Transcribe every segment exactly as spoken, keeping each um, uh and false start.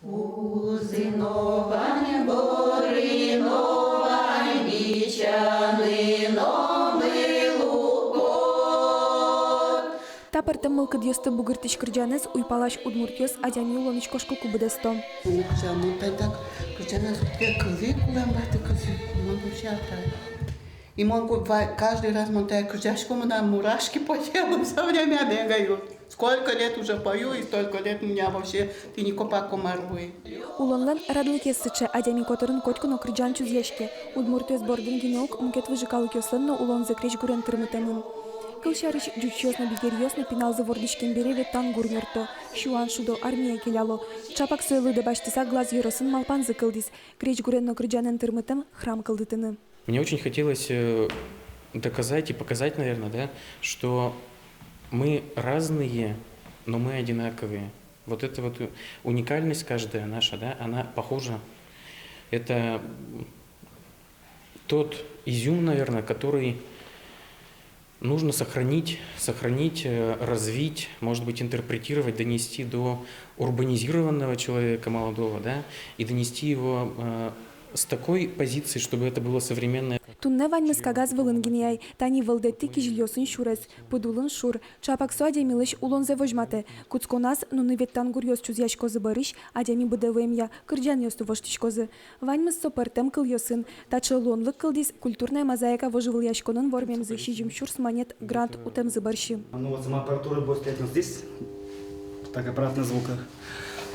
Узы но вань, бӧры но вань, бичаны но мылкыд. Та пӧртэм мылкыдъёсты бугыртӥсь кырӟанэз уйпалась удмуртъёс адями улонысь кошкыку быдэсто. Кырӟан, ну, тань так, кырӟанэз утке кылӥ кулэм бадӟым кылзы, мон вообще ата. И мон ку-, ва-, каждый раз мон тае кырӟасько, мынам мурашки по телу со время бегают. Сколько лет уже пою, и столько лет у меня вообще тӥни копак комар вуэ. Улонлэн радлыкез сыӵе: адями котырын котьку но кырӟан чузъяське. Удмуртъёс бордын гинэ уг, мукет выжыкалыкъёслэн но улонзы крезьгурен тырмытэмын. Кылсярысь, ӟучъёс но, бигеръёс но пиналзы вордӥськем бере ветлан гур нёрто, сюан шудо, армие келяло. Чапак сое лыдэ басьтыса, Глаз ёросын малпанзы кылдӥз: крезьгурен но кырӟанэн тырмытэм храм кылдытыны. Мне очень хотелось, э, доказать и показать, наверное, да, что мы разные, но мы одинаковые. Вот эта вот у-, уникальность каждая наша, да, она похожа. Это, м, тот изюм, наверное, который нужно сохранить, сохранить, э, развить, может быть, интерпретировать, донести до урбанизированного человека молодого, да, и донести его, э, с такой позиции, чтобы это было современное. Туннэ ваньмыз кагаз вылын гинэ ай. Тани вӧлдэтӥ кизилиосын сюрес, пыд улын шур. Чапак со адямилэсь улонзэ возьматэ. Кутсконаз нуны ветлан гуръёс чузъяськозы бӧрысь, адями быдэ вуэмъя кырӟанъёсты воштӥськозы. Ваньмыз со пӧртэм кылъёсын. Таӵе луонлык кылдӥз «Культурная мозаика» вожвылъяськонын вормемзы сизьым сюрс манет грант утэмзы бӧрсьы. Ну вот, сама аппаратура будет стоять вот здесь, так, аппаратная звука.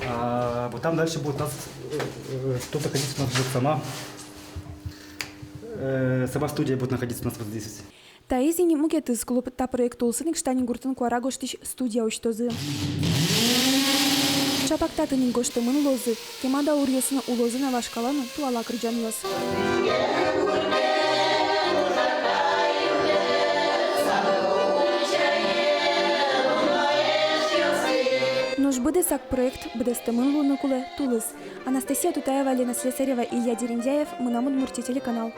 А вот там дальше будет у нас, э, э, тут находиться у нас будет сама, э, сама студия будет находиться у нас вот здесь. Таиз ини мукетыз клуб. Та проект улсын ик Штанигуртын куара гожтӥсь студия усьтозы. Чапак татын ик гожтэмын луозы: кема дауръёсын улозы на вашкала но туала кырӟанъёс. Нош быдэсак проект быдэстэмын луыны кулэ тулыс. Анастасия Тутаева, Лена Слесарева, Илья Дерендяев, «Мынам Удмуртие» телеканал.